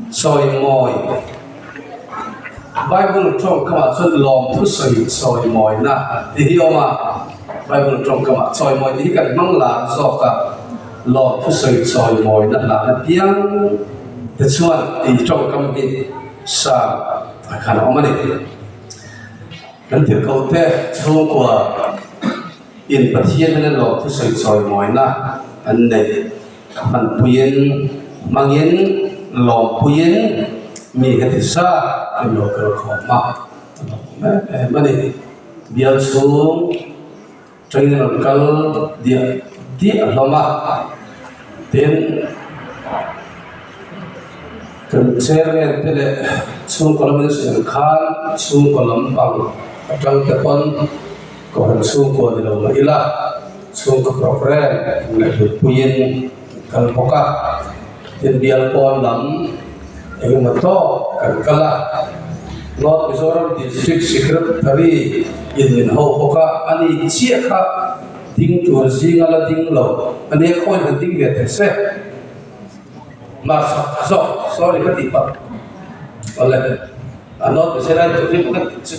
Chawimawi Bible tawngkamah chuan lawmthu sawi chawimawina tih hi a awm a, Bible tawngkamah chawimawi tih hi kan hmang lar zawk a, lawmthu sawi chawimawina hlan apiang te chuan tih tawngkam hi sa a khan a awm a ni. Kan tirhkohte chhungkua in Pathian hian lawmthu sawi chawimawina an neih. Hmanpuiin, hmangin, lawmpuiin mi heti zat kan lo kal khawm a, a lawmawm em em a ni. Bial chhung train a rawn kal diah diah hlawm a, tin kan chairman te leh chhungkaw lam in sawi ang khan chhungkaw lampang atang te pawn Kohhran chhungkua ni lo mah ila, chhungkaw program ngaihhlutpuiin kan kal bawk a, tin bial pawn lam engemaw tawk kan kal a, North Mizoram District Secretary in min ho bawk a, ani chiah kha ding tur zinga la ding lo a nia khawiin han ding ve teh se. Mahse zawk sorry ka tih pah awle a North Mizoram District ka tih chu.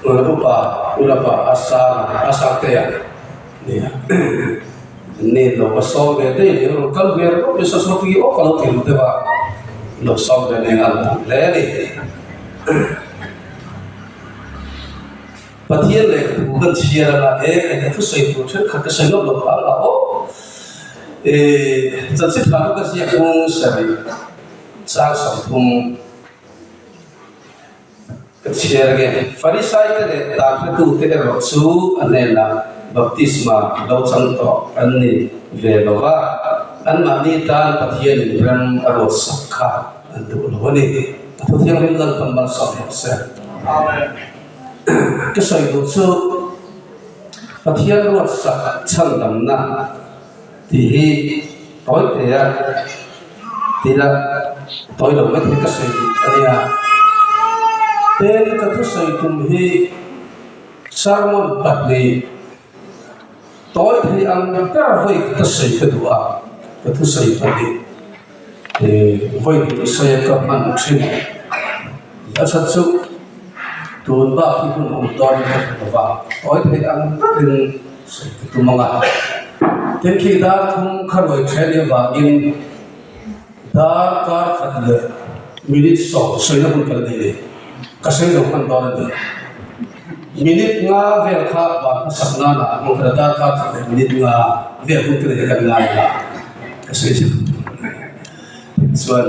Upa Ulapa Asanga Asangtea nia ni lo ka sawm ve daih ni rawn kal ve rawh ni saw saw tui awk a lo ti ru deuh a lo sawm ve nen a lo hle a ni. Pathian lehkhabu kan chhiar anga e ka thusawi tur thenkhat ka sawi lawk lo phal la aw eh chanchin tha ka ziak hmung sarih chang 30 Ka chhiar nge? Farisaite leh Tanhretute erawh chu a hnenah baptisma lo chang tawh an ni ve lo va, anmahni tan Pathianin rem a ruatsak kha an duh lo a ni. A thu thianghlim Lalpan malsawm rawh se. Amen. Ka sawi duh chu Pathian ruatsak chhandamna tih hi tawi thei a, tila tawi lo mai thei ka sawi duh a nia. Tin, ka thusawi tum hi sermon pahnih tawi thei ang ber vawi ka sawi ka duh a, ka thusawi pahnih vawi hnih sawi a ka hman thin. A that chu tun bak hi hun awm dawn in ka hre lo va, tawi thei ang berin sawi ka tum ang a. Tin khi dar thum kha rawi then avangin dar kar khat leh minute sawm sawina hun ka la nei nei, ka sawi lo hman dawn a ni. Minute nga vel kha van hmasak nana hmang kha dar kar khat leh minute nga vel hun ka nei a kan ngai a, ka sawi chu chuan.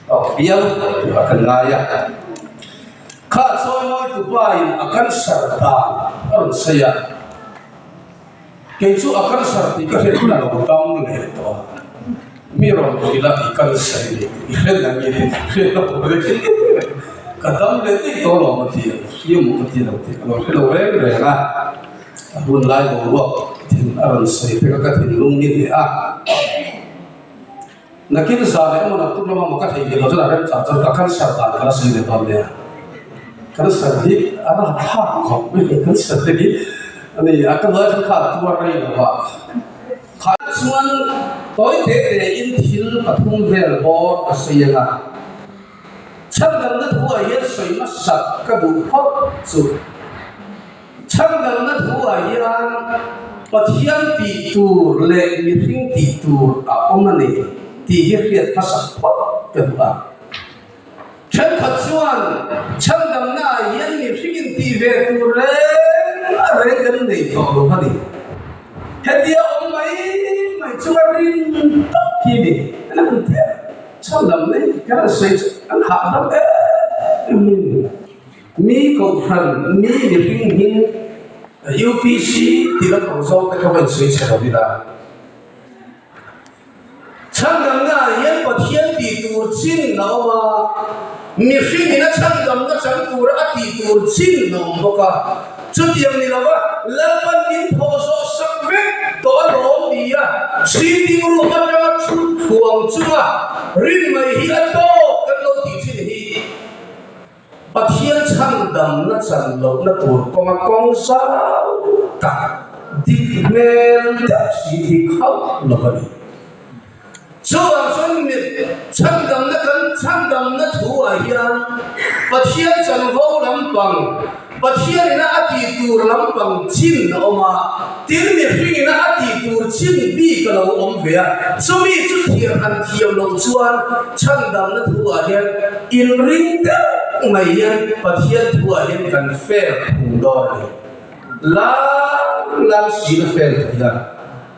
Tawk viau tur a kan ngai a. Kha chawimawi tupa in a cancer dan a rawn sawi a, kei chu a cancer tih ka hriat hun a lo dam leh tawh a, mi rawn hrilh a i cancer i ni tih i hre na nge hriat na pawh ka hre ka dam leh daih tawh alawm a ti a, hria maw ka ti lo tih ka lo hre lo reng reng a, a hun lai boruak thin a rawn sawi te kha ka thinlung nge hneh a. Nakin zan leh emaw naktuk lama maw ka thei ve lo chuan a rem chah chuan ka cancer dan ka la sawi ve dawn nia. Cancer hi a rapthlak khawp mai a, cancer te hi a ni a ka hnuai khan kha a tuar rei lo va. Kha chuan tawi te te in thil pathum vel bawr ka sawi ang a, chhandamna thu ah hian sawi hmasak ka duh phawt chu. Chhandamna thuah hian Pathian tih tur leh mihring tih tur a awm a ni tih hi hriat hmasak phawt ka duh a. Thenkhat chuan chhandamnaah hian mihringin tih ve tur reng a reng kan nei tawh lo a ni. Hetia awm mai mai chunga rin tak hi ni an han ti a, chhandamna hi kan han sawi chu an hahdam em em mai a ni. Mi kohhran, mi mihring hming UPC tih la tawng zawng te kha va insawi chhe lo ila. Chhandamna ah hian Pathian tih tur chin a awm a, mihring in a chhandamna chang tura a tih tur chin a awm bawk a. Chutiang ni lova Lalpan min thawh zawh sak vek tawh a lawm ni a, sitting room atanga thut thuang chunga rin mai hi a tawk kan lo tih thin hi. Pathian chhandamna chan lohna tur kawnga kawng zau tak dik hmel deuh si dik hauh lo a ni. Chuvang chuan mi Chhandamna kan chhandamna thu-ah hian Pathian chanvo lampang, Pathianina a tih tur lampang chin a awm a, tin mihringina a tih tur chin bik a lo awm ve a, chumi chu thiam han thiam loh chuan chhandamna thu-ah hian inring deuh mai hian Pathian thu-ah hian kan fair phung dawn a ni. Lang lang siin a fail thei a,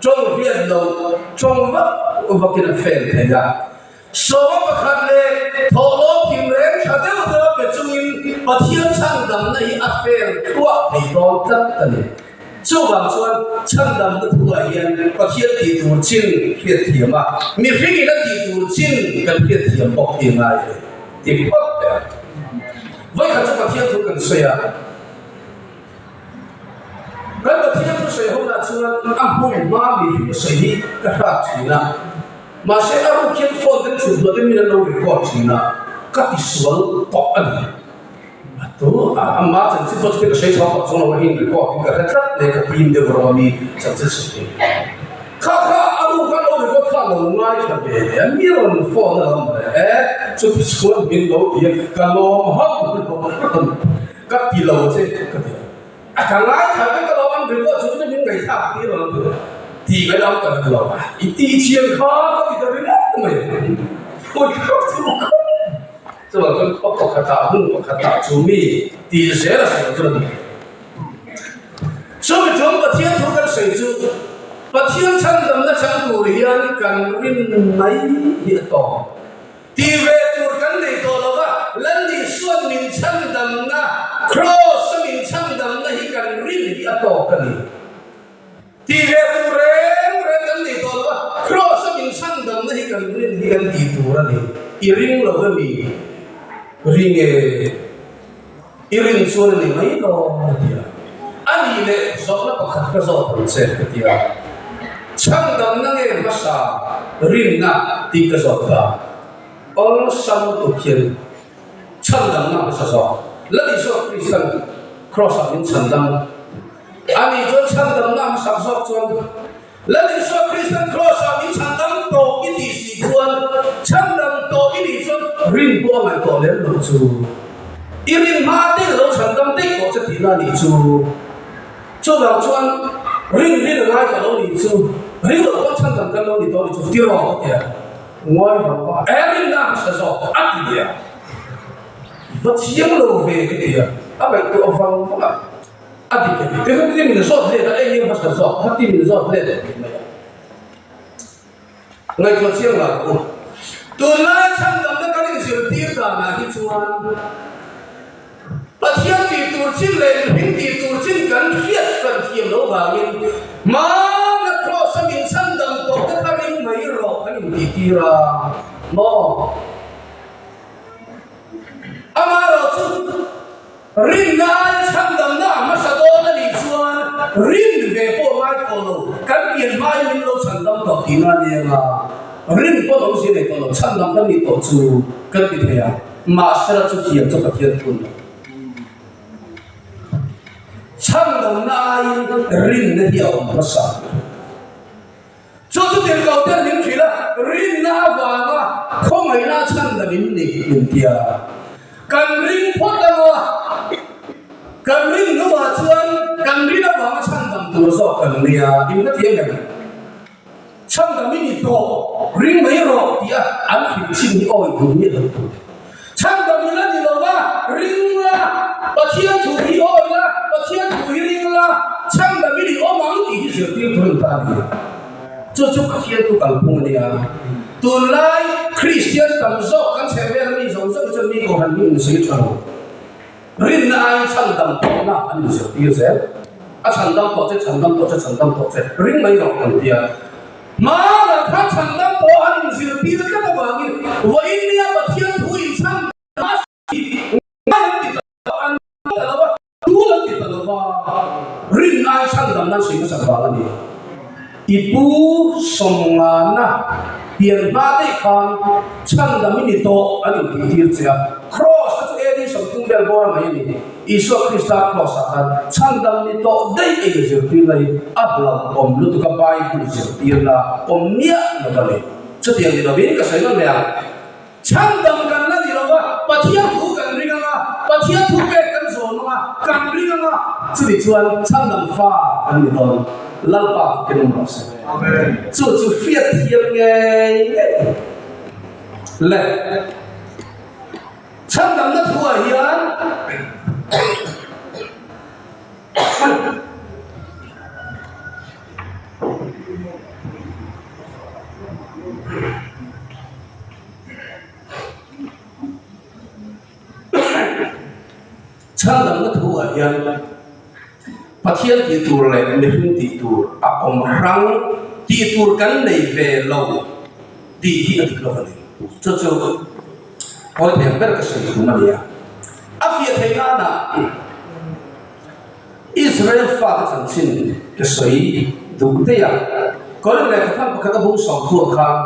tawng hriat loh tawng vak vakin a fail thei a. Sawma pakhat leh thawhlawm thim reng tha deuh deuh a pe chungin Pathian chhandamna hi a fail thluah thei dawn tlat a ni. Chuvang chuan chhandamna thuah hian Pathian tih tur chin hriat thiam a, mihringin a tih tur chin kan hriat thiam bawk hi a ngai a ni. Ti phawt teh ang. Vawikhat chu Pathian thu kan sawi a. Kan Pathian thu sawi hunah chuan a hmun hma mihring sawi hi ka hrat thin a, mahse a ruk hian phone te chhut duat in min an lo record thin a, ka ti sual tawh a ni. A tu a ama chanchin pawh chu ka sawi chhuak tawh chuang lo a, heng record in ka hre tlat mai ka tim deuh rawh a mi chanchin sawi thei. Kha kha a ruk a lo record kha a lo ngaithla ve leh a, mi rawn phone a lo awm leh e, chuti chuan min lo ti a, ka lawm hauh lo. Ka ti lo che ka ti a, a ka ngaithla vek alawm an record chu chu min ngaihthlak tir lo ti ti mai lo ka ti lo a, i ti chian kha ka ti ta ringawt mai hawi kha chu chuvang chuan khaw pakhatah hmun pakhatah chu mi ti zel a sawi chu a ni. Chumi tum Pathian thu kan sawi chu Pathian chhandamna chang tur hian kan rin mai hi a tawk. Ti ve tur kan nei tawh lo va, Lalnisuan min chhandamna, Kraws-a min chhandamna hi kan rin hi a tawk a ni. Ti ve tur reng reng kan nei tawh lo va, Kraws-a min chhandamna hi kan rin hi kan ti tur a ni. I ring lo va mi? Ring e. I rin chuan a ni mai dawn a ti a. A nih leh zawhna pakhat ka zawt ang che ka ti a. Chhandamna nge hmasa rinna tih ka zawt ta. Awlsam lutuk hian chhandamna hmasa zawk. Lal Isua Kristan Kraws-ah min chhandam a nih chuan chhandamna hmasak zawk chuan Lal Isua Kristan Kraws-ah min chhandam tawh i tih si chuan, chhandam tawh i nih chuan rin pawh a ngaih tawh lem lo chu. I rin hma te lo chhandam daih tawh che tihna a nih chu. Chuvang chuan rin rin a ngai tawh lo nih chu, ring loh pawn chhandam kan lo ni tawh a nih chu ti rawh ka ti a. Ngawi vang vang a, e rinna a hmasa zawk a ti leh a. Va chiang lo ve ka ti a, a ngaihtuah vang vang a. A dik em? Ti kha ti min zawt let a, eng nge hmasa zawk kha ti min zawt let a tih mai a. Ngaihtuah chiang lo u. Tunlai chhandamna kan inzirtir danah hi chuan Pathian tih tur chin leh mihring tih tur chin kan hriat hran thiam lo vangin hmana Kraws a min chhandam tawh te kha ring mai rawh kan intihtir a maw? Amaherawhchu Rinna aia chhandamna a hmasa dawn a nih chuan rin ve pawh ngai tawh lo, kan pian hmain min lo chhandam tawh tihna a ni anga, rin pawh lo zir nei tawh lo, chhandam kan nih tawh chu kan ti thei a, mahsela chu thiam chu Pathian thu a ni lo. Chhandamna aiin rinna hi a awm hmasa. Chu chu tirhkoh ten min hrilh a, rinna avanga khawngaihna chhandam in ni min ti a. Kan ring phawt ang a, kan rin hnuah chuan kan rin avanga chhandam tur zawk kan nia, in va ti em em? Chhandam i ni tawh, ring mai rawh tih a an hrilh chin hi awi duh miah lo tur. Chhandam i la ni lo va, ring la, Pathian thu hi awi la, Pathian thu hi ring la, chhandam i ni awm ang tih hi zirtir tur a ni ta a ni. Chu chu Pathian thu kalphung a nia. Tunlai Kristian tam zawk kan chheh vel ami zawng zawng chuan mi kohhran hi inzir tha lo. Rinna aiin chhandam tawhna an inzirtir zel. A chhandam tawh che, chhandam tawh che, chhandam tawh che, ring mai rawh kan ti a. Hmanah khan chhandam pawh an inzirtir tlat avangin vawiin nia Pathian thu inchhan a si ngai an ti ta lo, an ta lo a, tul an ti ta lo va, rinna aiin chhandam nan sawi hmasak vang a ni. I pu sawmngana pian hma daih khan chhandam i ni tawh an intihtir che a, Kraws te chu AD 30 vel bawr a mai a ni. Isua Krista Kraws-ah khan chhandam ni tawh daih a inzirtirna hi a hlauhawm lutuk a, Bible zirtirna awm miah lo a ni. Chutiang ni lovin ka sawi nawn mai ang. Chhandam kan la ni lo va, Pathian thu kan ring ang a, Pathian thu pek kan zawm ang a, kan ring ang a, chumi chuan chhandam fa kan ni dawn. Lalpa fakin awm rawh se. Chu chu hriat thiam ngei ngei le. Chhandamna thuah hian Chhandamna thuah hian Pathian tih tur leh mihring tih tur a awm hrang tih tur kan nei ve lo tih hi a dik lo a ni. Chu chu hawi thei ber ka sawi tum a ni a. A fiah theih nana Israel fate chanchin ka sawi duh daih a. Korin lehkhathan pakhat a bung sawmthuah khan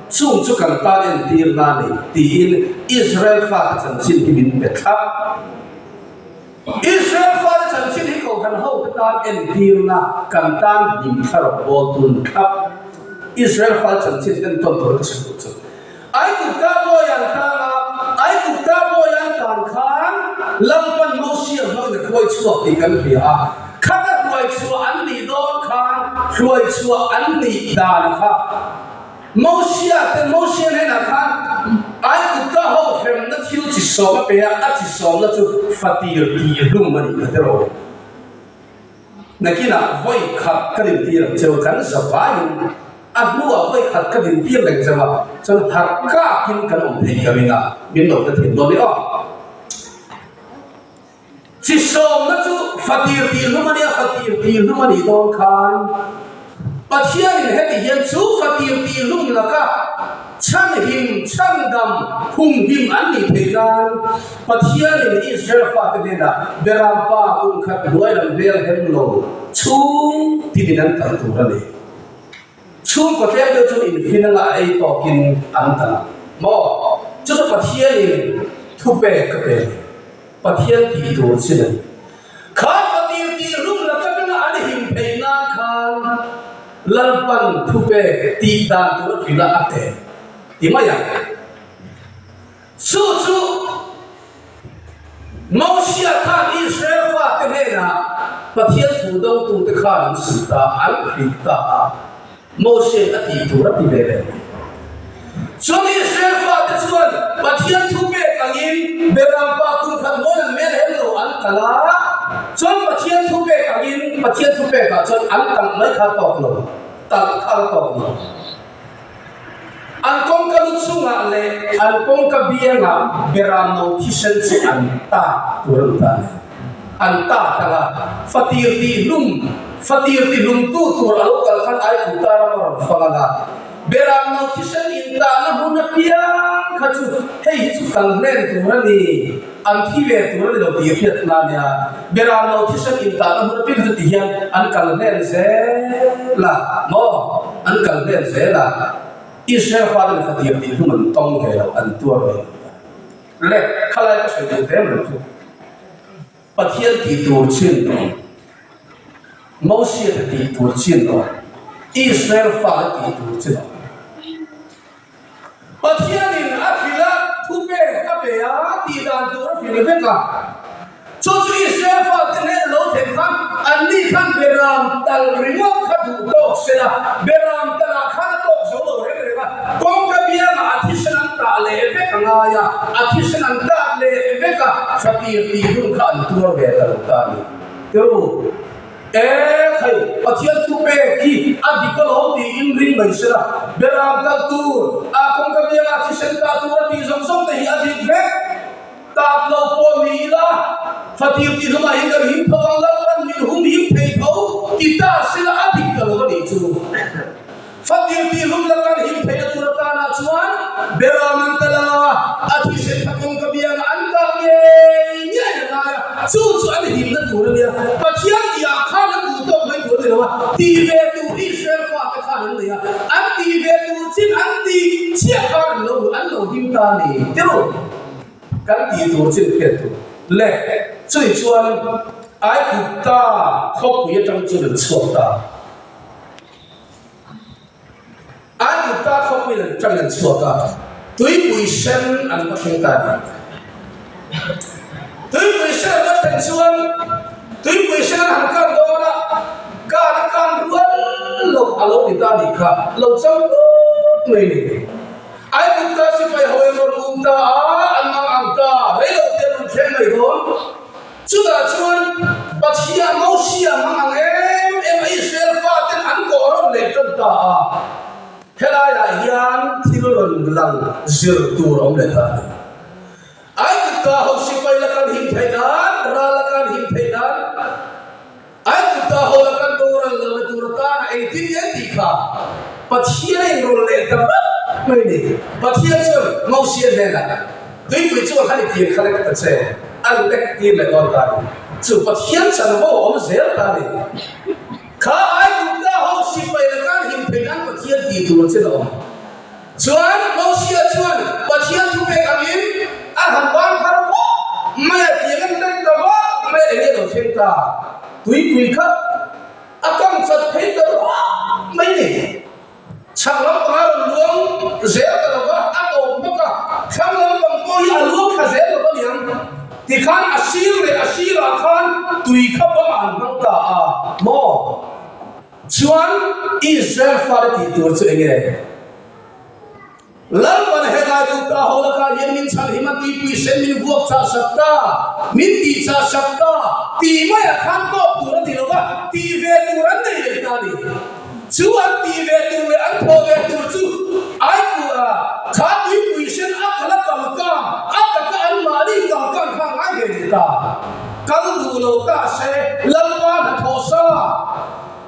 chung chu kan tan entir na ni tiin Israel fate chanchin hi min pe thlap. Israel fate chanchin hi kohhran ho te tan entirna kan tan hlim thlarau bawl tun thlap. Israel fate chanchin entawn tur ka sawi duh chu. Aigupta bawi an tang a, Aigupta bawi an tan khan Lalpan Mosia hmangin a hruai chhuak tih kan hria a, khata hruai chhuah an nih dawn khan hruai chhuah an nih dan kha Mosia te Mosia hnenah khan Aigupta ho hremna thil chi sawm a pe a, a chi sawmna chu fatir tih hlum a nih kha tiraw. Nakinah vawi khat ka dintir ang cheu, kan za vaiin a hnuah vawi khat ka dintir reng cheu a, chuan harh kakin kan awm thei ka ring a, min lo hre thei dawn ni aw. Chi sawmna chu fatir tih hlum a nia, fatir tih hlum a nih dawn khan Pathianin heti hian chu fatir tih hlum laka chhanhim, chhandam, humhim an nih theih nan Pathianin Israel fate hnenah Beram pa kum khat hnuai lam hmel hem lo chhung tinin an kal tur a ni. Chhungkaw tlem deuh chu infin anga a ei tawkin an kal ang maw? Chu chu Pathianin thupek ka pe a ni. Pathian tih tur chin a ni. Kha fatir tih hlum laka atanga an him theih nan khan Lalpan thupek tih dan tur a hrilh a a pe ti mai ang. Chu chu Mosia khan Israel fate hnenah Pathian thu dawngtute khan an sawi ta, an hrilh ta a, Mosia'n a tih tur a ti ve leh mai. Chuan Israel fate chuan Pathian thu pek angin Berampa kum khat mawn an mel hem lo an kal a, chuan Pathian thu pek angin Pathian thu pekah chuan an talh mai kha tawk lo, talh kha a tawk lo. An kawngka lu chungah leh an kawngka biangah beram no thisen chu an ta tur a ni ta a ni. An ta tang a, fatir tih hlum, fatir ti hlumtu tur a lo kal khan Aigupta ram a rawn fang ang a, beram no thisen intahna hmun apiang kha chu hei hi chu kal hlen tur a ni, an thi ve tur a ni lo tih hriat na a nia. Beram no thisen intahna hmun apiang kha chu ti hian an kal hlen zel a maw? An kal hlen zel a, Israel faten fatir tih hlum an tawng ve lo, an tuar ve lo ta. Le, khalai ka sawi duh hle mai chu, Pathian tih tur chin lo, Mosia te tih tur chin lo, Israel fate tih tur chin lo. Pathianin a hrilh a, thupek a pe a, tih dan tur a hrilh vek a. Chu chu Israel fate hnena lo thlen khan anni khan Beram tal ringawt kha duh tawk se la, Beram talah khan a tawk zo lo reng reng a, kawngka biangah a thisen an tah leh vek a ngai a, a thisen an tah leh vek a, fatir tih hun kha an tuar ve ta lo ta a ni. Teu. E khai, Pathian thu pek hi a dik alawm tiin ring mai se la, Beram kal tur, a kawngka biangah thisen tah tur a tih zawng zawng te hi a dik vek. Tak lo pawh ni ila, fatir tih hlumah hian kan him tho ang, Lalpan min hum him thei tho ti ta sila a dik ta lo a nih chu. Fatir tih hlum la kan him theihna tur atanah chuan Beram an tal a, a thisen kha kawngka biangah an kah ngei ngei a ngai a, chu chu an himna tur a nia. Pathian tihah khan an duh tawk mai tur a ni lo a, tih ve tur Israel fate khan an nei a, an tih ve tur chin an tih chiah khan an lo an lo him ta a ni. Tiru. Kan tih tur chin hriat tur le chumi chuan Aigupta khawpui atang chuan an chhuak ta. Aigupta khawpui atang an chhuak a. Tuipui sen an va thleng ta a ni. Tuipui sen an va thlen chuan tuipui sen an han kan dawn a, kan a kan rual lo a lo ni ta a nih kha, lo chang put mai ni. Aigupta sipai ho in rawn um ta a, an mang ang ta, rei lo te an rawn thleng mai dawn. Chutah chuan Pathian Mosia mang ang em em a Israel faten an kawh rawn leh tan ta a. Helaiah hian thil rawn lang zir tur a awm leh ta a ni. Aigupta ho sipai la kan him theih nan, ral la kan him theih nan, Aigupta ho la kan boral lohna tur atana engtin nge tih kha Pathian a inrawlh leh ta vak mai a ni. Pathian chuan Mosia hnenah, Tuipui chu a khan i tir kha lek ta che, a lek tir leh dawn ta a ni. Chu Pathian chanvo a awm zel ta a ni. Kha Aigupta ho sipai la kan him theih nan Pathian tih tur chin a awm. Chuan Mosia chuan Pathian thupek angin a han ban phar vak mai a, tiang en reng ta vak mai a, enge lo thleng ta? Tuipui kha a kam chat phei ta ruak mai ni. Chhak lampang a rawn luang zel ta lo va, a tawp hmak a, thlang lampang pawh hi a luang thla zel lo va niang. Tikhan a sir leh a sirah khan tui kha bangah an hmang ta a maw? Chuan Israel fate tih tur chu enge? Lalpan helai duhta ho lakah hian min chhanhim a tuipui sen min vuak chah sak ta, min tih chah sak ta tih maiah khan tawp tur a ni lo va, tih ve tur an nei leh ta a ni. Chu an tih ve tur leh an thawh ve tur chu Aikuah kha tuipui sen a kal a kalkang, a taka anmahni kalkang kha a ngai ve leh ta. Kal duh lo ta se, Lalpa hnathawh sa,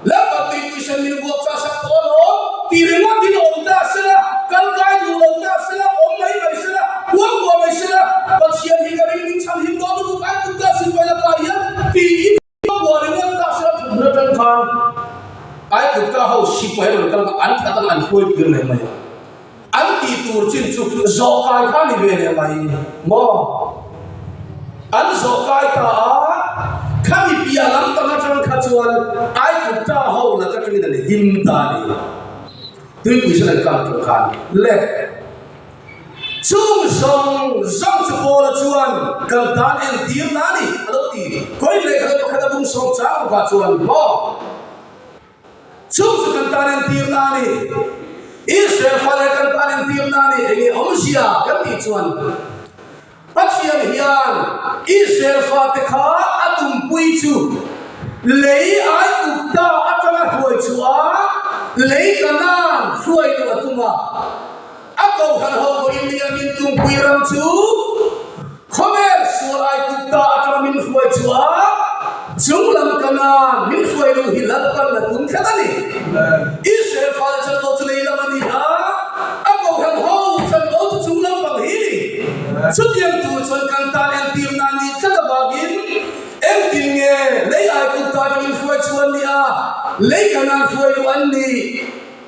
Lalpa tuipui sen min vuak chah sak tawh alawm tih ringawt in awm ta se la, kal kai duh lo ta se la, awm mai mai se la, kual kual mai se la, Pathian hi ka ring min chhan him dawn lutuk ai tut ta sin paih lakah hian tiin Kual ringawt ta se la thut atang khan ai kut ka ho sipai rawn kal an that ang an hruai pir leh mai a. An tih tur chin chu zawh kai kha ni ve leh mai maw? An zawh kai ta a, khami piah lam tang atang kha chuan ai kut ta ho lak atangin an him ta a ni. Tuipui sen an kang tur khan le. Chung zawng zawng chu Paula chuan kan tan entir na a ni, a lo ti. Korin lehkha leh pakhat a bung sawm chang bawkah chuan maw? Chung chu kan tan entir na a ni. Israel fa leh kan tan entir na a ni. Enge awmzia kan tih chuan Pathian hian Israel fate kha a tumpui chu lei Aigupta atanga hruai chhuah a, lei Kanaan hruai duh a tum a. A kohhran ho pawhin nia min tumpui ram chu khawvel sual Aigupta atanga min hruai chhuah a, chunglam Kanaan min hruai duh hi Lalpan a tum tlat a ni. Israel fate chanvo chu lei lam a ni a, a kohhran ho chanvo chu chunglam pang hi ni. Chutiang tur chuan kan tan entirna a nih tlat avangin engtin nge lei Aigupta atangin hruai chhuan ni a, lei Kanaan hruai luh an ni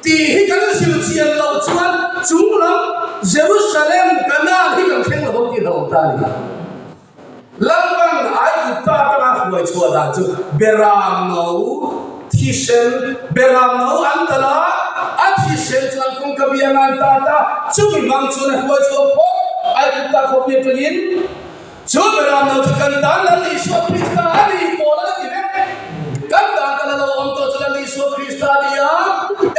tih hi kan zir chian loh chuan chunglam Jerusalem Kanaan hi kan thleng lo ang tih hlauhawm ta a ni. Lalpan Aigupta atanga hruai chhuah dan chu Beram no thisen, Beram no an tal a, a thisen chuan kawngka biang an tat a, chumi hmang chuan a hruai chhuak phawt Aigupta khawpui atangin. Chu Beram no chu kan tan Lal Isua Krista a ni pawl a la ti vek. Kan tan tal a lo awm tawh chu Lal Isua Krista a ni a,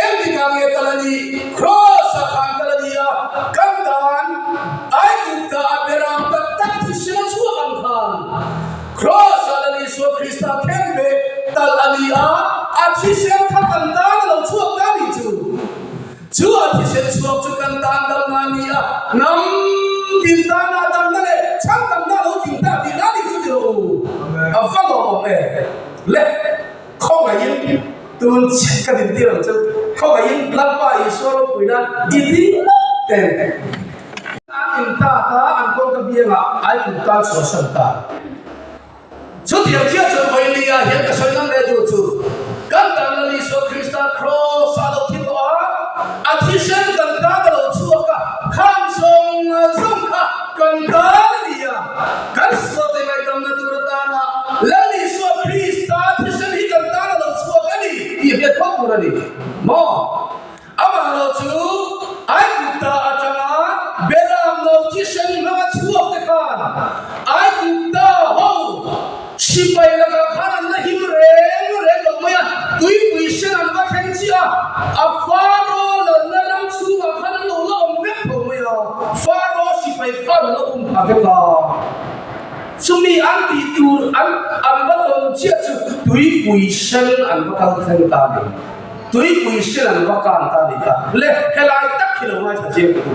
engtikah nge tal a nih? Kraws-ah khan tal a ni a, kan tan Aigupta a beram tak tak thisen a chhuak ang khan Kraws-ah Lal Isua Krista khen ve tal a ni a, a thisen kha kan tan a lo chhuak ta ni chu. Chu a thisen chhuak chu kan tan damna a ni a, hnam tin tana damna leh chhan damna a lo tling ta tih na ni chu ti rawh u. A va lawmawm e. Le, khawngaihin tun chiah ka dintir ang chu. Khawngaihin Lalpa Isua ropuina i ding lawk em? An in tat a, an kawngka biangah Aigupta chhuahsan ta. Chutiang chiah chuan vawiin ah hian ka sawi ngam leh duh chu, kan tan Lal Isua Krista Kraws ah lo thi tawh a, a thisen kan tan a lo chhuak a, khan zawng zawng kha kan tan a ni a, kan sualte ngaihdamna tur atana Lal Isua Krista thisen hi kan tan a lo chhuak a ni tih hriat phawt tur a ni maw? Amah lo chu Aigupta atanga. mai khan an lo um phah vek a. Chumi an tih tur an an va tawn chiah chu tuipui sen an va kal thleng ta a ni. Tuipui sen an va kan ta a ni kha. Le, helai tak hi lo ngaithla chiang ta u.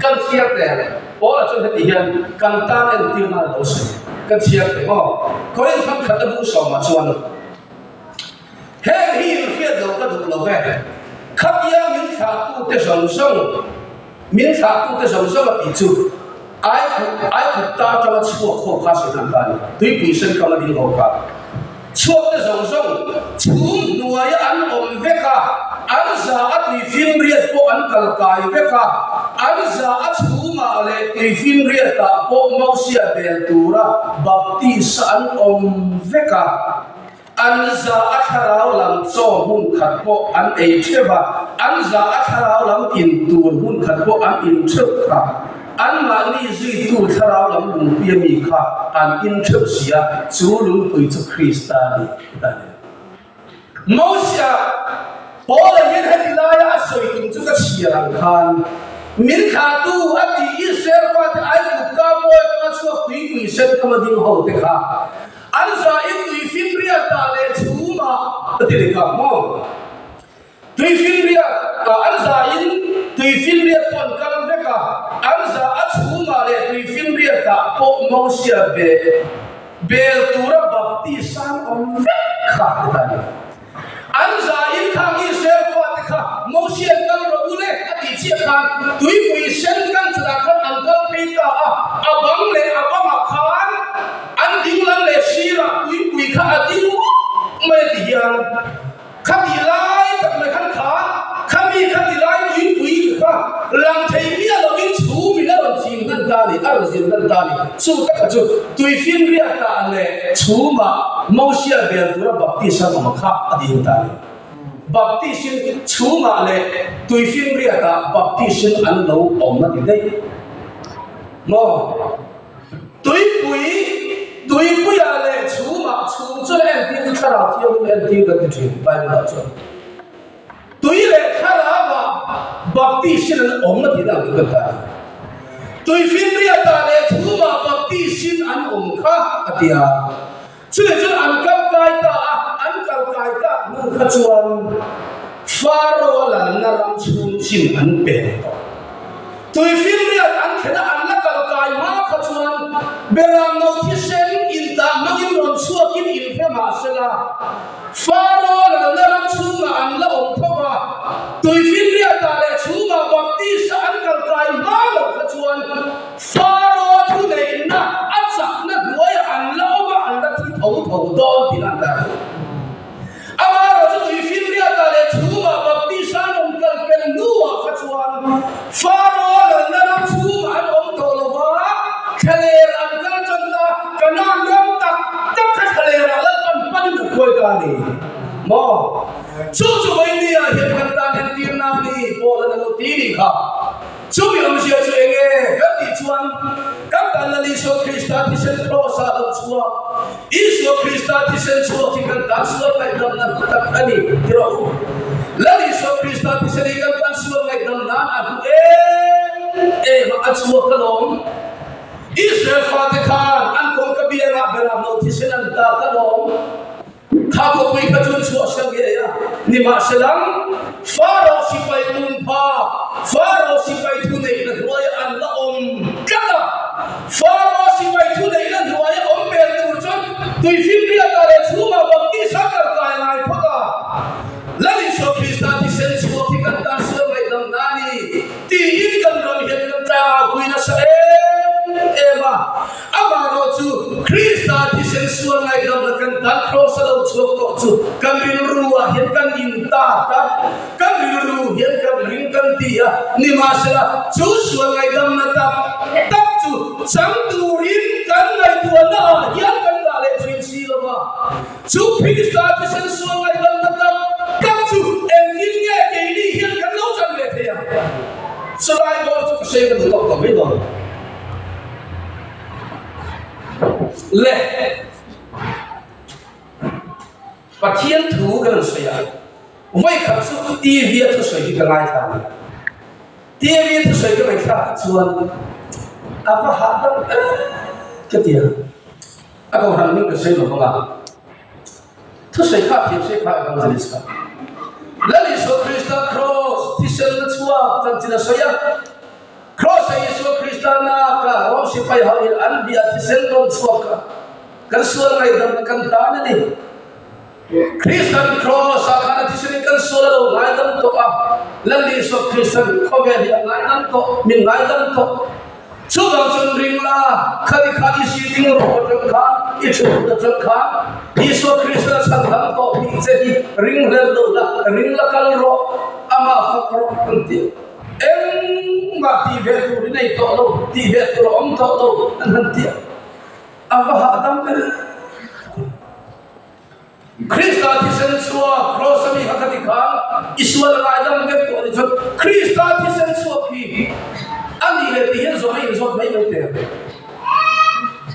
Kan chhiar teh le. Paula chuan heti hian kan tan entir nan a lo sawi. Kan chhiar teh maw? Korinth thangkhat a bung sawmah chuan. Heng hi inhriat loh ka duh lo ve. Khatia min thlahtute zawng zawng, min thlahtute zawng zawng a tih chu Aikhup, Aikhup ta atanga chhuak ho kha sawi hnan ta a ni. Tuipui sen kam a ding ho kha. Chhuakte zawng zawng chhum hnuaia an awm vek a, an za a tuifinriat pawh an kal kai vek a, an za a chhumah leh tuifinriatah pawh Mosia bel tura baptist an awm vek a. An za a thlarau lam chaw hmun khat pawh an ei theuh a, an za a thlarau lam in tur hmun khat pawh an in theuh kha. Anmahni zuitu thlarau lam lungpui a mi kha an in theuh si a, chu lungpui chu Krista a ni, a ti. Mosia, Paula hian heti laia a sawi tum chu ka chhiar ang khan, Min thlahtu a tih Israel fate Aigupta mawi atanga chhuak tuipui sen kama ding ho te kha, An zain tuifinriatah leh chhumah a ti leh kha maw? Tuifinriat ah an zain tuifinriat pawh an kal vek a, an za a chhumah leh tuifinriatah pawh Mosia be bel tura baptist an awm vek kha ti ta ni. An zain khang Israel fate kha Mosia'n kal rawh u le a tih chiah khan tuipui sen kan chutah khan an kal phei ta a, a bang leh a bangah khan an dinglam leh sirah tuipui kha a ding mup mai a ti hian khati lai tak mai khan kha khami khati lai tuipui kha lang thei miah lovin chhum in a rawn chim hnan ta a ni, a rawn zir hnan ta a ni. Chu takha chu tuifinriatah leh chhumah Mosia bel tura baptist an awm kha a ding ta a ni. Baptist in chhumah leh tuifinriatah baptist in an lo awm a ti daih maw? Tuipui, tuipuiah leh chhumah chhum chu a entir chu thlarau thianghlim a entir kan ti thin Bible ah chuan. Tui leh thlarauah baptist in an awm a tih dan chu kan ta a ni. Tui finriatah leh chhumah baptist in an awm kha a ti a. Chutah chuan an kal kai ta a, an kal kai tak hnu kha chuan Pharaoh a lalna ram chhung chin an peng tawh. Tui finriat an thlen a, an la kal kai hma kha chuan Beram no thisen intah hmangin rawn chhuakin inhre mah sela, Pharaoh lalna ram chhungah an la awm tho a, tuifinriatah leh chhungah baptist-a an kal kai hma loh kha chuan Pharaoh thuneihna a chakna hnuaiah an la awm a, an la thi tho tho dawn tih an dah duh. Amaherawh chu tuifinriatah leh chhungah baptist-a an awm kal pel hnuah kha chuan Pharaoh lalna ram chhungah an awm tawh lo va, thlaler an kal tan ta, Kanaan ram tak tak kha thlalerah Lalpan panin a khuai ta a ni maw? Chu chu Vawinia hian kan tan entirna a ni Paul-an a lo ti nih kha. Chumi awmzia chu eng nge kan tih chuan kan tan Lal Isua Krista thisen Kraws-ah lo chhuak, Isua Krista thisen chhuak hi kan tan sual ngaihdamna hlu tak a ni ti rawh u. Lal Isua Krista thisen hi kan tan sual ngaihdam nan a hlu em em a, a chhuak alawm. Israel fate khan an kawngka biangah berah no thisen an tak alawm. Kha khawpui kha chu chhuah sel ngei a, nimahselang Pharaoh sipai pumpa, Pharaoh sipai thuneihna hnuaia an la awm tlat a. Pharaoh sipai thuneihna hnuaia awm bel tur chuan tuifinriatah leh chhungah baptist a kal kai ngai phawt a. Lal Isua Krista thisen chhuak hi kan tan sual ngaihdam na a ni tiin kan ram hian kan tlangau pui nasa em em a. Amaherawh chu Krista thisen sual ngaihdamna kan tan Kraws a lo chhuak tawh chu kan rilru ah hian kan in ta ta, kan rilru hian kan ring kan ti a, nimahsela chu sual ngaihdamna tak tak chu chang turin kan ngaihtuahna ah hian kan dah leh thin si lo va, chu Krista thisen sual ngaihdamna tak tak chu engtin nge keini hian kan lo chan ve thei ang? Chulai bawr chu ka hre ka duh tawk tawh mai dawn. Le Pathian thu kan rawn sawi a, vawi khat chu TV a thusawi hi ka ngaithla a ni. TV a thusawi ka ngaihthlak chuan. A va hahdam em ka ti a, a kohhran hming ka sawi lo vang a, thusawi kha a thiam sawi kha evangelist kha. Lal Isua Krista Kraws thisen na chhuak chanchin a sawi a, Kraws a Isua Krista naka Rom sipai ho in an bia thisen rawn chhuak kha kan sual ngaihdamna kan tan a ni. Kristian Kraws ah khan a thisen in kan sual a lo ngaidam tawh a, Lal Isua Kristian khawvel hi a ngaidam tawh, min ngaidam tawh. Chuvang chuan ring la, khati kha i si ding rawh atang khan, i thu hut atang khan, Isua Kristian a chhan dam tawh tih che hi ring hlel lo la, ring la kal rawh, amah fak rawh an ti a. Engmah tih ve tur i nei tawh lo, tih ve tur a awm tawh lo an han ti a. A va hahdam em! Krista thisen chhuak Kraws ami kha ka ti khan i sual a ngaidam vek tawh ni chuan Krista thisen chhuak hi a nih leh tih hian zawhna inzawt mai mai teh ang.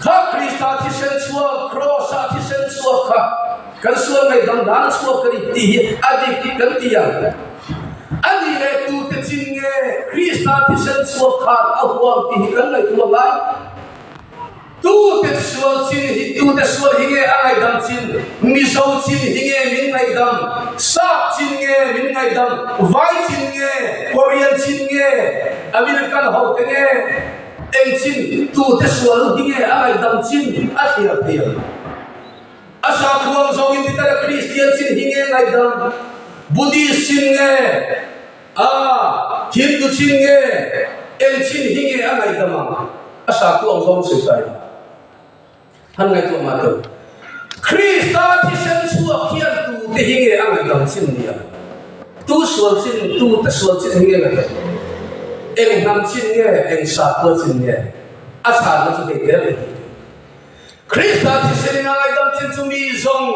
Kha Krista thisen chhuak Kraws ah thisen chhuak kha kan sual ngaihdam dan a chhuak ka ni tih hi a dik kan ti ang. A nih leh tute chin nge Krista thisen chhuak khan a huam tih hi kan ngaihtuah ngai. Tute sual chin hi tute sual hi nge a ngaihdam chin? Mizo chin hi nge min ngaihdam? Sap chin nge min ngaihdam? Vai chin nge? Korean chin nge? American ho te nge? Eng chin? Tute sual hi nge a ngaihdam chin a thliar thei ang? A sakhuang zawngin ti tala Kristian chin hi nge ngaihdam? Buddhist chin nge? A, Hindu chin nge, eng chin hi nge a ngaihdam ang? A sa ku ang zawng sawi ta ila. Han ngaihtuah mah tawh. Krista thisen chhuak hian tute hi nge a ngaihdam chin ni ang? Tu sual chin, tute sual chin hi nge ngaihdam? Eng hnam chin nge, eng sakhua chin nge? A chhanna chu hei tel leh hi. Krista thisen in a ngaihdam chin chu mi zawng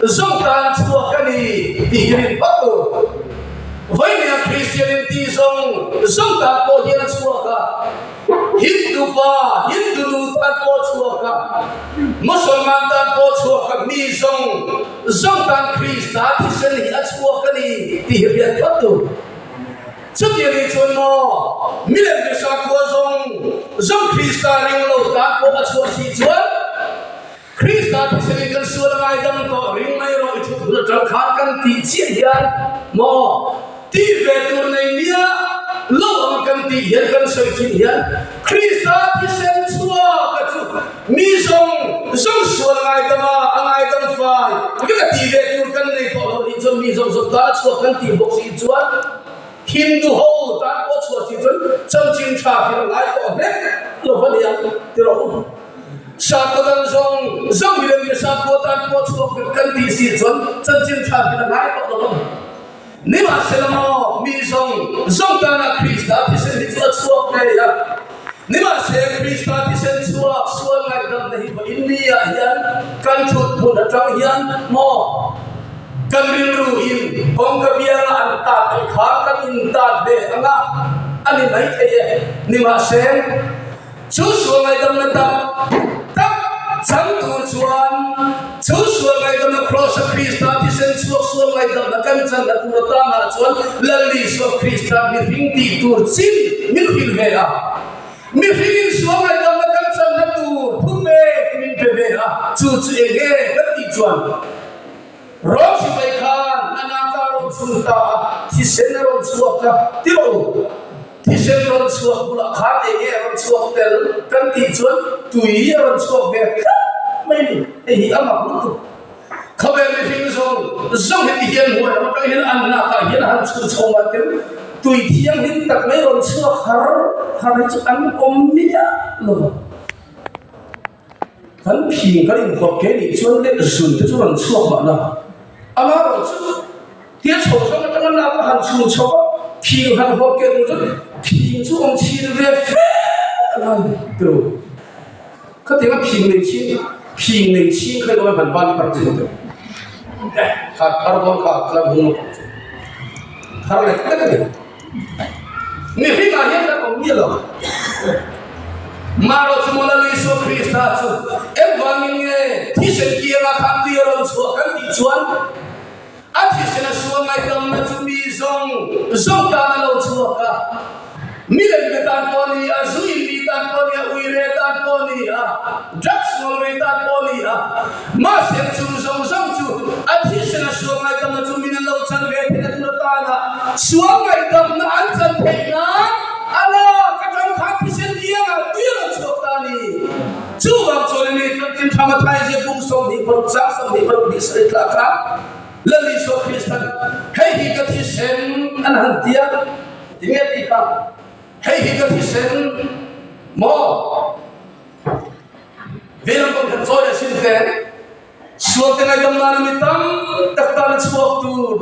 zawng tan chhuak a ni tih hi rin phawt tur. Vawinia Kristian in ti zawng zawng tan pawh hian a chhuak a, Hindu pa, Hindu nu tan pawh a chhuak a, Musalman tan pawh a chhuak a, mi zawng zawng tan Krista thisen hi a chhuak a ni tih hi hriat phawt tur. Chutiang nih chuan maw milem te sakhua zawng zawng Krista ring lo tan pawh a chhuah si chuan Krista thisen in kan sual a ngaidam tawh ring mai rawh i thut hun atang khan kan tih chiah hian maw tih ve tur nei nia lo ang kan tih hian kan sawi thin hian Krista thisen chhuak a chu mi zawng zawng sual ngaidam a a ngaidam fai vek a tih ve tur kan nei tawh lo nih chuan mi zawng zawng tan a chhuak kan tih bawk si chuan Hindu ho tan pawh chhuah si chuan chanchin tha hi a ngai tawh hlek lo va ni ang ti rawh u. Sakhaw dang zawng zawng milem leh sakhua tan pawh chhuak vek kan tih si chuan chanchin tha hi a ngai tawh lo va ni. Nimahsela maw mi zawng zawng tana Krista thisen hi chu a chhuak ngei a. Nimahse Krista thisen chhuak sual ngaihdamna hi vawiin ni ah hian kan thut hmun atang hian maw kan rilru in kawngka bianga an tat ang kha kan in tat ve anga a ni mai thei e. Nimahse Chu sual ngaihdamna tak tak chang tur chuan chu sual ngaihdamna Kraws-a Krista thisen chhuak sual ngaihdamna kan channa tur atangah chuan Lal Isua Krista mihring tih tur chin min hrilh ve a. Mihringin sual ngaihdamna kan channa tur thu pek min pe ve a, chu chu eng nge kan tih chuan Rom sipai khan a naka a rawn chhun ta a, thisen a rawn chhuak a, ti rawh u. Thisen rawn chhuak bulah khan eng nge a rawn chhuak tel kan tih chuan tui a rawn chhuak ve tlat mai ni. Hei hi a mak lutuk. Khawvel mihring zawng zawng heti hian hmuai lam atang hian an lakah hian a han chhun chho ngai tel. Tui thianghlim tak mai rawn chhuak har har hi chu an awm miah lo va. Kan phing kan inkhawp ke nih chuan leh zun te chu rawn chhuak mahna. Amaherawhchu Thil chho hrang atanga lak a han chhun chho a, phing han hawp keh tur chuan phing chu awm chhin ve fe a ngai tiro. Khatianga phing nei chhing, phing nei chhing kha emaw han ban phar chin teh. Kha phar dawn kha tlang hung a chu phar lek lek a ni. Mihringah hian kan awm miah lo. Marawh chu Mawla Isua Krista chu engvangin nge thisen kianga khan tui a rawn chhuah kan tih chuan, A thisen a sual ngaihdamna chu mi zawng zawng tan a lo chhuak a. Milem be tan pawh a ni a, zu in mi tan pawh a ni a, uire tan pawh a ni a, drugs ngawlvei tan pawh a ni a. Mahse chung zawng zawng chu a thisen a sual ngaihdamna chu min an lo chan ve theihna tur atana sual ngaihdamna an chan theih nan a lak atang khan thisen kiangah tui a rawn chhuak ta a ni. Chuvang chuan a ni Tlantin Thama Thaizia bung 26 chang 26 hnih sawi tlak kha Lal Isua Kristan hei hi ka thisen an han ti a. Tinge tih kha? Hei hi ka thisen maw? Veilam kawng khat chawi a sin te, sual te ngaihdam nana mi tam tak tana chhuak tur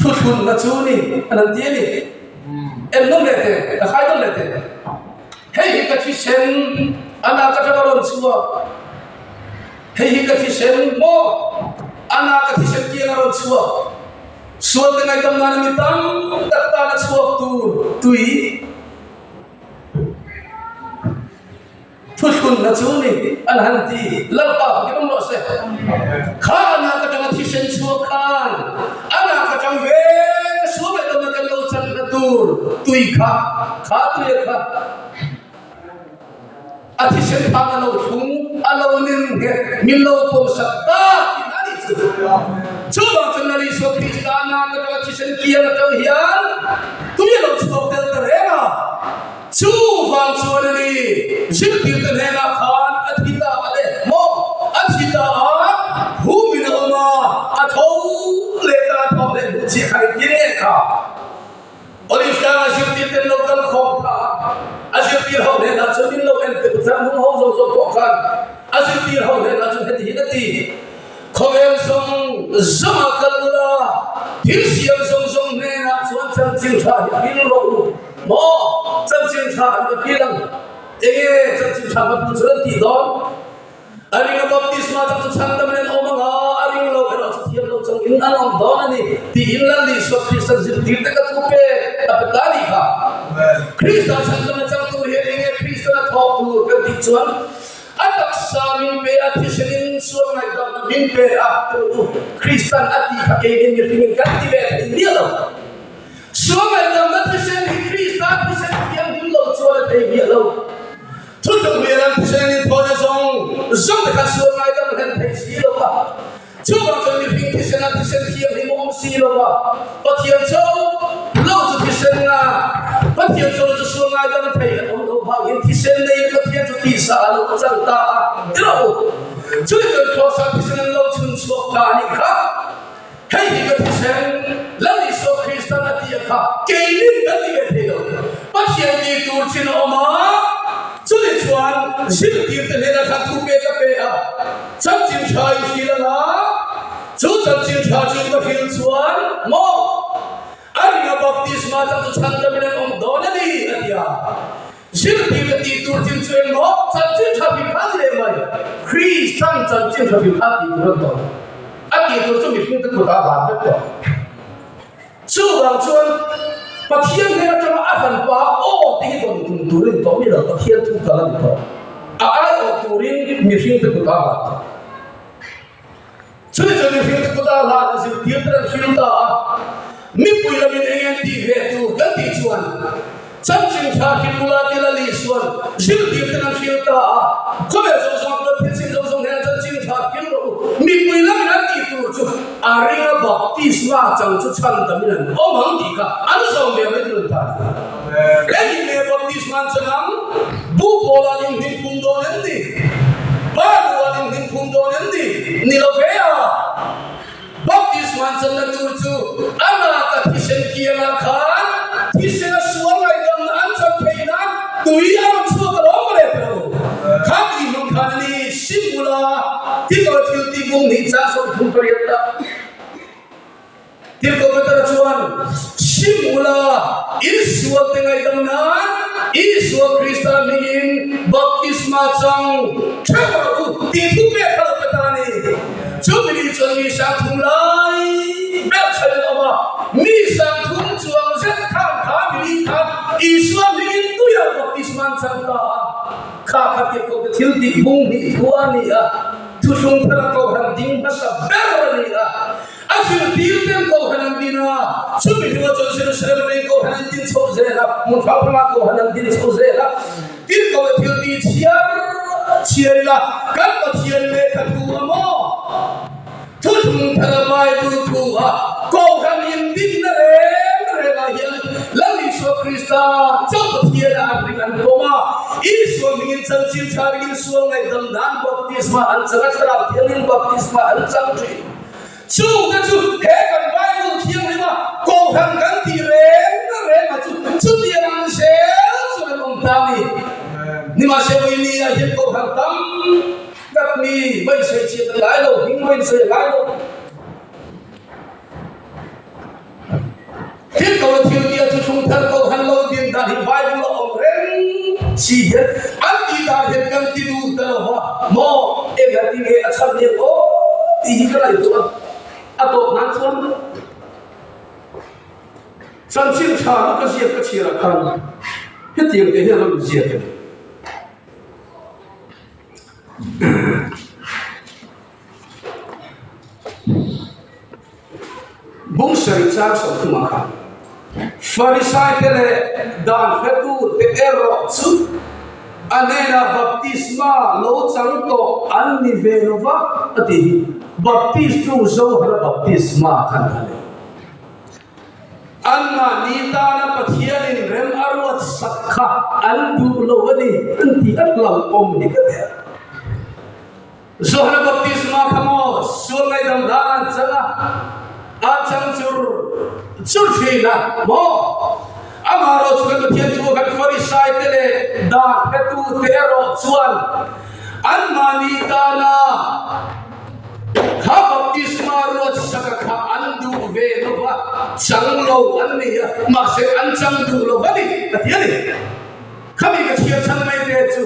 thuthlunna chu ni an han ti a ni. En nawm leh te, ka khai nawm leh te. Hei hi ka thisen ana ka tanga rawn chhuak. Hei hi ka thisen maw? Ana ka thisen kiang a rawn chhuak. Sual te ngaihdam nana mi tam tak tana chhuak tur tui thuthlunna chu ni an han ti. Lalpa fakin awm rawh se. Kha ana ka tanga thisen chhuak khan ana ka tang veng a sual ngaihdamna kan lo channa tur tui kha, kha tuia kha. A thisen khan a lo thlung, a lo ning nghet, min lo pawmsak ta tih a nih chu. Chuvang chuan Lal Isua Krista nan atanga thisen kiang atang hian tui a lo chhuak tel ta reng a. Chuvang chuan a ni, zirtirte hnenah khan a thi ta a le maw? A thi ta a, humin a awm a, a tho leh ta, a thawk leh hmuh chiah khan engtin nge kha? Olive tlanga zirtirten lo kal khawm kha a zirtir ho hnenah chuan min lo en teh u, tlang hnung ho zawng zawng pawh khan a zirtir ho hnenah chuan heti hian a ti, Khawvel zawng zawng a kal ula, thil siam zawng zawng hnenah chuan chanchin tha hi phil rawh u maw? Chanchin tha an va phil ang, enge chanchin tha va phil chuan an tih dawn? A ring a baptisma chang chu chhandam in an awm ang a, a ring lo erawh chu thiam lo chang in an awm dawn a ni tiin Lal Isua Krista zirtir te ka thu pek a pe ta a nih kha. Krista chhandamna chang tur hian enge Kristan a thawk tur kan tih chuan a taksa min pe a, thisen in sual ngaihdamna min pe a tih u Kristan a tih kha keinin mihring in kan ti ve thei miah lo. Sual ngaihdamna thisen hi Krista thisen thianghlim lo chuan a thei miah lo. Thutluk hmel an thisen in thawn a zawng zawng te kha sual ngaidam hlen thei si lo va. Chuvang chuan mihring thisen a thisen thianghlim a awm si lo va. Pathian cho lo chu thisen nga Pathian cho lo chu sual ngaidam thei an awm lo vangin thisen neiin Pathian chu tisa a lo chang ta a ti rawh u. Chumi chuan Kross ah thisen an lo chhun chhuak ta a nih kha. Hei hi ka thisen, Lal Isua Kristan a tih a kha keinin kan ti ve thei lo. Pathian tih tur chin a awm a, chumi chuan zirtirte hnenah khan thu pek a pe a, chanchin tha in hril ang a, chu chanchin tha chu in va hril chuan maw a ringa baptisma chang chu chhandamin an awm dawn a ni a ti a. Zirtir ka tih tur chin chu engmaw chanchin tha hrim kha ni leh mai. Kristan chanchin tha hrim kha tih tur an tawh. A tih tur chu mihring te kutah a van vek tawh. Chuvang chuan Pathian hnen atanga a han pa aw te hi rawn tum turin tawh mi lo Pathian thu kal a ni tawh. A aiawh turin mihring te kutah a van tawh. Chumi chu mihring te kutah hlan a zirtir te an hril ta a, mipui lamin eng an tih ve tur kan tih chuan chanchin tha hril bula til a lih chuan zirtir ten an hril ta a, khawvel zawng zawng kawt thil chin zawng zawng hian chanchin tha hril rawh u, mipui lamin an tih tur chu a ringa baptisma chang chu chhan tamin an awm ang tih kha an zawm ve mai tur an ta a ni. Engin nge baptisma an chang ang? Buh pawlah in hnim phum dawn em ni? Baluah in hnim phum dawn em ni? Ni lo ve a. Baptisma an channa tur chu a laka thisen kiangah khan thisen a sual ngaihdamna an chan theih nan tui a rawn chhuak a lawm mawle tilo. Kha tih hmang khan a ni Simula tikaw thil tih bung hnih chang 38 ah. Tirhkoh Petera chuan, Sim ula, Isual te ngaihdam nan Isua Krista hmingin baptisma chang theuh rawh u tih thu pek kha lo pe ta a ni. Chumi ni chuan mi 3000 lai ber chhan an awm a, mi 3000 chuang zet khan kha mi ni khan Isua hmingin tuiah baptisma an chang ta a. Kha kha tirhkoh te thil tih bung hnih thu a ni a, thuthlung thara kohhran ding hmasa ber a ni a. A zirtirten Kohhran an din a, chumi hnuah chuan Jerusalem atangin Kohhran an din chho zel a, hmun hrang hrangah Kohhran an din chho zel a. Tin ko leh thil ti chhiar chhiar ila kan Pathian lehkha thu a maw? Thuthlung thar a Bible thu a Kohhran indinna reng rengah hian Lal Isua Krista chauh Pathian a an ring an pawm a, Isua hmingin chanchin tha ringin sual ngaihdam nan baptisma an chang a, Thlarau Thianghlim baptisma an chang thin. Chungte chu he kan Bible thianghlima Kohhran kan tih reng reng a chu chutiang ang zel chuan an awm ta a ni. Nimahse Vawinia hian Kohhran tam tak mi va insawi chhiat a ngai lo, hming va insawi a ngai lo. Thil ko le thil tia chu thlung thar Kohhran lo din dan hi Bible a awm reng si hian an tih dan hian kan ti duh ta lo va maw engah ti nge a chhan hian aw tih hi ka ngaihtuah a tawp nan chuan chanchin tha chu ka ziak ka chhiar ah khan hetiang te hian a rawn ziak a ni. Bung sarih chang 30 ah khan Farisai te leh dan hretu te erawh chu a hnenah baptisma lo chang tawh an ni ve lo va a ti hi. Baptist chu Zohara baptisma khan a nei. Anmahni tana Pathianin rem a ruat sak kha an duh lo a ni an tih a hlauhawm hi ka ber. Johana baptisma kha maw sual ngaihdam dan an chang a, an chang chur chur thin a maw? Amaherawh chu kan Pathian thu kan Farisai te leh dan hretu te erawh chuan anmahni tana kha baptisma ruat saka kha an duh ve lo va, chang lo an ni a, mahse an chang duh lo va ni a ti a ni. Khami ka chhiar chhan mai te chu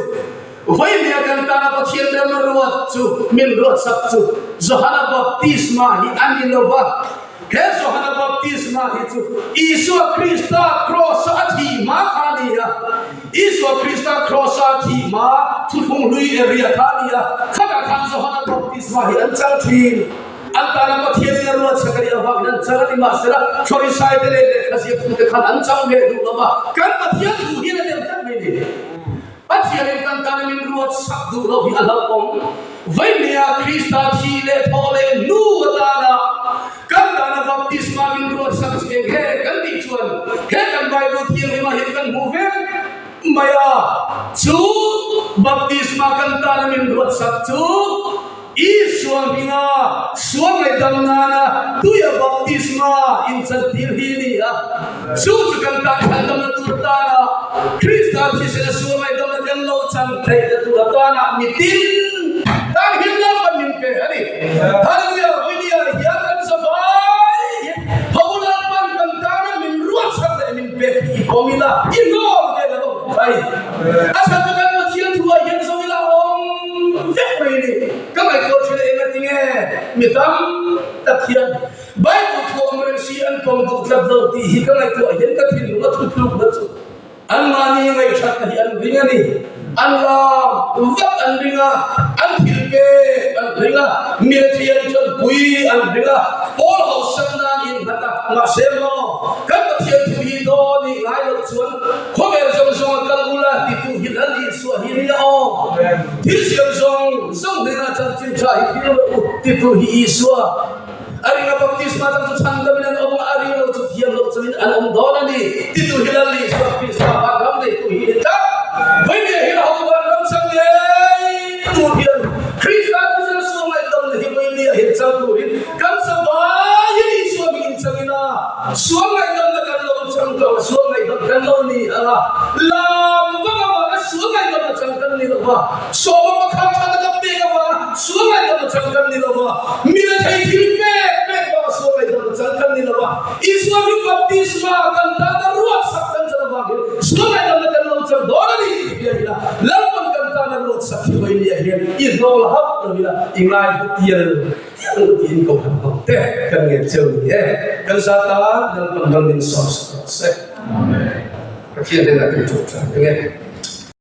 Vawinia kan tana Pathian ram a ruat chu min ruatsak chu Johana baptisma hi a ni lo va. He Johana baptisma hi chu Isua Krista kraws-a a thih hma kha a ni a. Isua Krista kraws-a a thih hma thuthlung hlui area kha a ni a. Khatah khan Johana baptisma hi an chang thin. An tana Pathianin a ruatsak a nih avangin an chang a ni. Mahsela, Farisaite leh lehkha ziaktute khan an chang ve duh lo va, kan Pathian thu hian a dem tlat mai ni. Pathianin kan tana min ruatsak duh loh hi a hlauhawm. Vawinia Krista thi leh thawh leh hnu atana kan tana baptisma min ruatsak chu eng he kan tih chuan he kan Bible thianghlimah hian kan hmuh vek mai a. Chu baptisma kan tana min ruatsak chu Isua hminga sual ngaihdam nana tuia baptisma inchantir hi a ni a. Chu chu kan tan chhandamna tur atana Krista thisena sual ngaihdamna kan lo chan theihna tur atana mitin tan hian Lalpan min pe a ni. Hallelujah! Vawinia hian kan zavai hian Ho Lalpan kan tana min ruatchhan leh min pek hi i pawm ila, i hnawm ve lo thei. A chhan chu kan Pathian thuah hian zo ila awm. Vek mai ni. Ka ngaihtuah thin a engati nge mi tam tak hian Bible thu awm reng si an pawm duh tlat lo tih hi ka ngaihtuah hian ka thinlung a thutluk na chu anmahni ngaihṭhatna hi an ring a ni. An lam vat an ring a, an thil pek an ring a, military an ṭanpui an ring a, pawl hausak nan innghat a, mahse maw kan Pathian thu hi dawn i ngai loh chuan khawvel zawng zawng a kal ula titu hi Lal Isua hi nia aw. Thil siam zawng zawng hnenah chanchin tha hi thil rawh u titu hi Isua. A ringa baptisma chang chu chhandamin an awm a, a ring lo chu thiam loh chungin an awm dawn a ni titu hi Lal Isua Krista vanram neitu hi ni tlat. Vawinia hi ho vanram chang ngei tur hian Krista thisen sual ngaihdamna hi vawinia hian chang turin kan zavaiin Isua hmingin changin a sual ngaihdamna kan lo chang tawh a, sual ngaihdam kan lo ni ang a, lam vak avanga sual ngaihdamna chang kan ni lo va, sawma pakhat tha taka pek avanga sual ngaihdamna chang kan ni lo va, mi rethei thil pek pek avanga sual ngaihdamna chang kan ni lo va, Isua hming baptisma kan tana ruatsak kan chan avangin sual ngaihdamna kan lo chang dawn a ni tih hria ila, Lalpan kan tana ruatsak hi vawinia hian i hnawng la hauh lo ila, i ngai hlu tial. Tiang tiin ko han hmang te kan ngen cheu ni e. Kan za tan Lalpan ram in sawm sak rawh se. Pathian hnenah kan ṭawngṭai ang e.